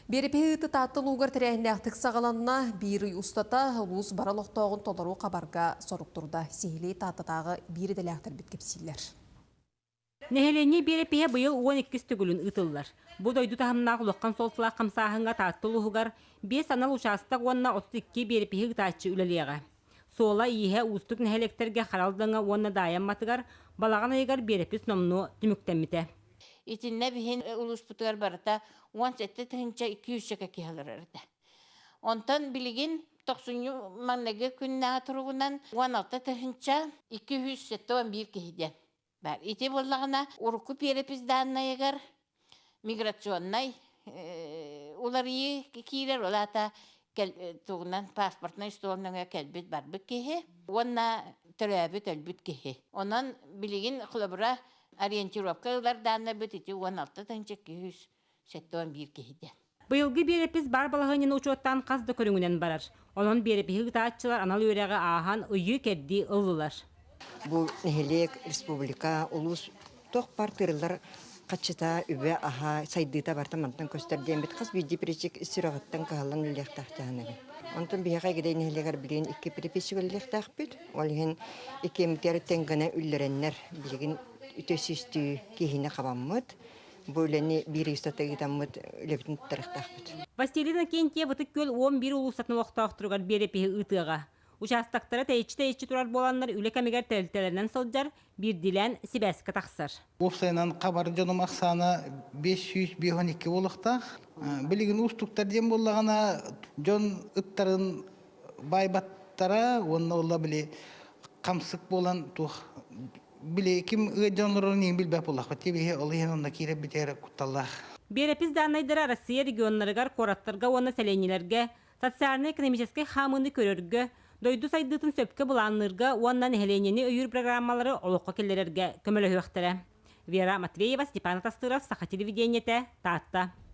Биэрэпиһи ыыты Таатта улуугар тэрээһиннээхтик саҕаланна. Биир ый устата улуус бары олохтооҕун толору хабарга сорук турда. Сиһилии Тааттатааҕы биир идэлээхтэрбит кэпсииллэр. Нэһилиэнньэ биэрэпиһэ быйыл 12-ис төгүлүн ыытыллар. Бу дойду таһымнаах улахан суолталаах хамсааһыҥҥа Таатта улууһугар биэс анал учаастак уонна 32 биэрэпиһи ыытааччы үлэлиэҕэ. Суола-ииһэ уустук нэһилиэктэргэ Харалдаҥа уонна Даайамматыгар балаҕан ыйыгар биэрэпис номнуо түмүктэммитэ. Итиннэ биһин улууспутугар барыта 17 200 киһи олорор этэ. Онтон билигин тохсунньу маҥнайгы күннээҕи туругунан 16 271 киһи диэн баар. Ити буоллаҕына урукку перепись дааннайыгар миграционнай уларыйыы киирэр, ол аата тугунан паспортнай стол нөҥүө кэлбит барбыт киһи уонна төрөөбүт өлбүт киһи. Онон билигин холобура ориентировка ылар дааннайбыт ити 16 271 киһи диэн. Быйылгы биэрэпис баар балаһыанньаны учуоттаан хас да көрүҥүнэн барар. Онон биэрэпиһи ыытааччылар анал үөрэҕи ааһан ыйыы-кэрдии ыллылар. Бу нэһилиэк, республика, улуус туох баар тыырыллар хаччыта, үбэ-аһа, сайдыыта барыта мантан көстөр диэммит хас биирдии перечик сүрэҕиттэн кыһаллан үлэлиэхтээх дьаһанабын. Онтон биһиэхэ Игидэй нэһилиэгэр билигин икки переписчик үлэлиэхтээхпит. Ол иһин иккиэммитигэр тэҥ гына үллэрэннэр билигин үтө сүүстүү киһини хабаммыт. Бу үлэни биир устата ыытаммыт үлэбитин туттарыахтаахпыт. Василий Иннокентьев Ытык Күөл 11 улуустатын олохтоохторугар биэрэпиһи ыытыаҕа. Учаастактара тэйиччи-тэйиччи турар буоланнар үлэ кэмигэр тэрилтэлэринэн сылдьар, биирдиилээн сибээскэ тахсар. Уопсайынан хабар дьонум ахсаана 552 буолуохтаах. Билигин уустуктар диэн буоллаҕына, дьон ыттарын баайбаттара уонна ула били хамсык буолан туох били ким ыалдьан олорорун иин билбэт буоллахпыт тибиһи ол иһин онно киирэр битээр кутталлаах. Биэрэпис дааннайдара Россия регионнарыгар, куораттарга уонна сэлиэнньэлэргэ социальнай-экономическай хаамыыны көрөргө, дойду сайдыытын сөпкө былаанныырга уонна нэһилиэнньэни өйүүр программалары олоххо киллэрэргэ көмөлөһүөхтэрэ. Вера Матвеева, Степан Атастыров, Саха телевидениетэ, Таатта.